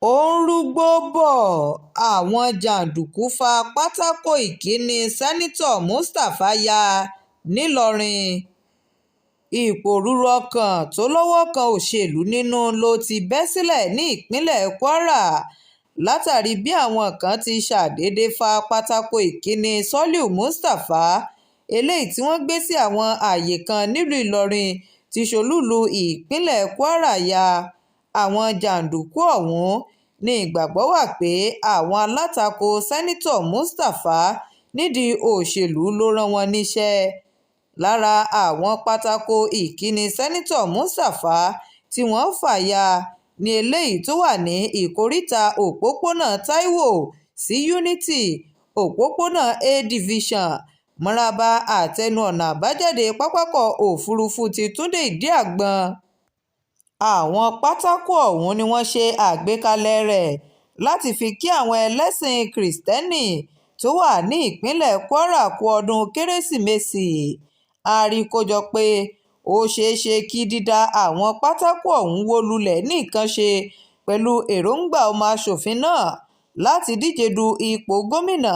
Ó ń rúgbòó bò àwọn jàǹdùkú fa pátákó ìkíni Sẹ́ńtítọ́ Mustapha ya ńìlọrin. Ìpòrúurú ọkàn tó lọ́wọ́ kan òṣèlú nínú ló ti bẹ́ sílẹ̀ ní ìpínlẹ̀ Kwara látàrí bí àwọn kan ti ṣàdédé fa pátákó ìkíni Soliu Mustapha eléyìí tí wọ́n gbé sí àwọn ààyè kan nílùú Ìlọrin tí í ṣolúùlú ìpínlẹ̀ Kwara ya. Àwọn jàǹdùkú ọ̀hún ní ìgbàgbọ́ wà pé àwọn alátakò Sẹ́ńtítọ́ Mustapha nídìí òṣèlú ló rán wọn níṣẹ́. Lára àwọn pátákó ìkíni Sẹ́ńtítọ́ Mustapha tí wọ́n fà ya ní eléyìí tó wà ní ìkóríta òpópónà Taiwo sí Unity, òpópónà A Division, Maraba àtẹnu ọ̀nà àbájáde pápákọ̀ òfurufú ti Túnde Ìdíàgbọn. Àwọn pátákó ọ̀hún ni wọ́n ṣe àgbékalẹ̀ rẹ̀ láti fi kí àwọn ẹlẹ́sìn kristẹni tó wà ní ìpínlẹ̀ Kwara kú ọdún Kérésìmesì. Àríkójọ pé ó ṣeé ṣe kí dídá àwọn pátákó ọ̀hún wó lulẹ̀ ní nǹkan ṣe pẹ̀lú èròǹgbà ọmọ aṣòfin náà láti díje du ipò gómìnà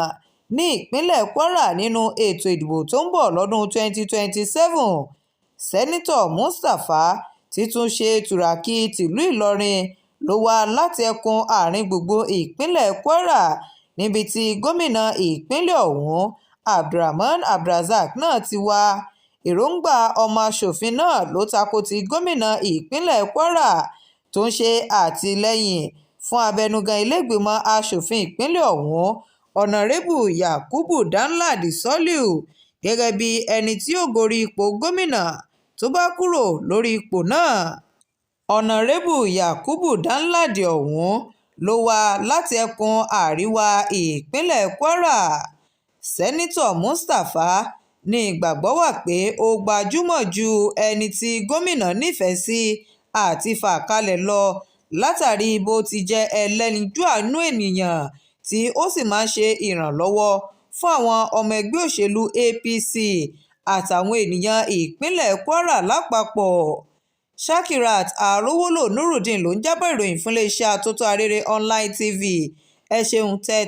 ní ìpínlẹ̀ Kwara nínú ètò ìdìbò tó ń bọ̀ lọ́dún 2027. Sẹ́ńtítọ́ Mustapha tí tún ṣe Túràkì tìlú Ìlọrin ló wá láti ẹkùn àárín-gbùngbùn ìpínlẹ̀ Kwara níbi tí gómìnà ìpínlẹ̀ ọ̀hún Abdulrahman Abdulrazak náà ti wá. Èròǹgbà ọmọ aṣòfin náà ló tako ti gómìnà ìpínlẹ̀ Kwara tó ń ṣe àtìlẹ́yìn fún abẹnugan ilé-ìgbìmọ̀ asòfin ìpínlẹ̀ ọ̀hún, Ọ̀nàrẹ́bù Yakubu Danladi Soliu, gẹ́gẹ́ bíi ẹni tí yóò gorí ipò gómìnà tó bá kúrò lórí ipò náà. Ọ̀nàrẹ́bù Yakubu Danladi ọ̀hún ló wá láti ẹkùn àríwá ìpínlẹ̀ Kwara. Sẹ́ńtítọ́ Mustapha ní ìgbàgbọ́ wà pé ó gbajúmọ̀ ju ẹni tí gómìnà nífẹ̀ẹ́ sí àti fà kalẹ̀ lọ látàrí bó ti jẹ́ ẹlẹ́yinjú àánú ènìyàn tí ó sì máa ń ṣe ìrànlọ́wọ́ fún àwọn ọmọ ẹgbẹ́ òṣèlú APC àtàwọn ènìyàn ìpínlẹ̀ Kwara lápapọ̀. Shakirat Arowolo Nurudeen ló ń jábọ̀ ìròyìn fún iléeṣẹ́ Atótó Arére Online TV. Ẹ ṣeun tẹ́